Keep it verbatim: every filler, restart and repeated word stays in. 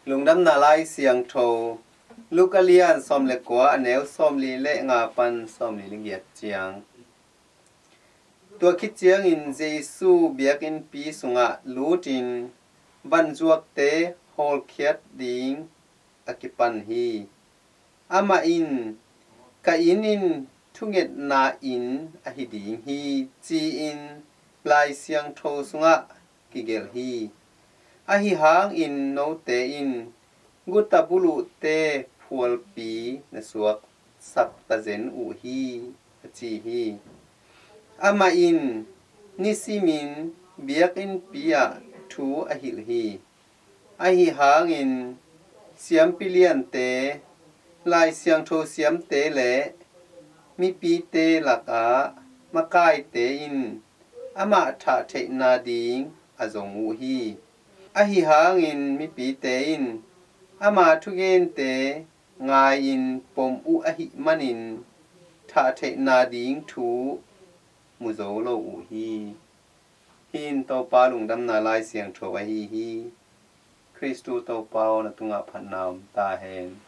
Lungdamna Lai Siangtho, Luka lian sawm le kua, a neu sawmli le nga pan sawmli le giat ciang. Tua khit ciangin Jesu biakinnpi sungah lutin vanzuakte hawlkhiat ding a kipan hi. Amah in, "Ka inn in thungetna inn ahi ding hi," ci-in Lai Siangtho sungah kigelh hi. Ahi hangin note in guta buluhte phualpi na suaksak tazen uh hi, a ci hi. Amah in nisimin biakinnpi ah thu a hilh hi. Ahi hangin siampi liante, Lai Siangtho siamte le mipite lakah makaite in amah thah theihna ding a zong uh hi. Ahi hangin mipite in ama thugente ngai-in pom uh ahih manin thah theihna ding thu mu zo lo uh hi. Hih in Topa Lungdamna Lai Siangtho ahi hi. Khristu Topa aw, na tungah phatna om ta hen.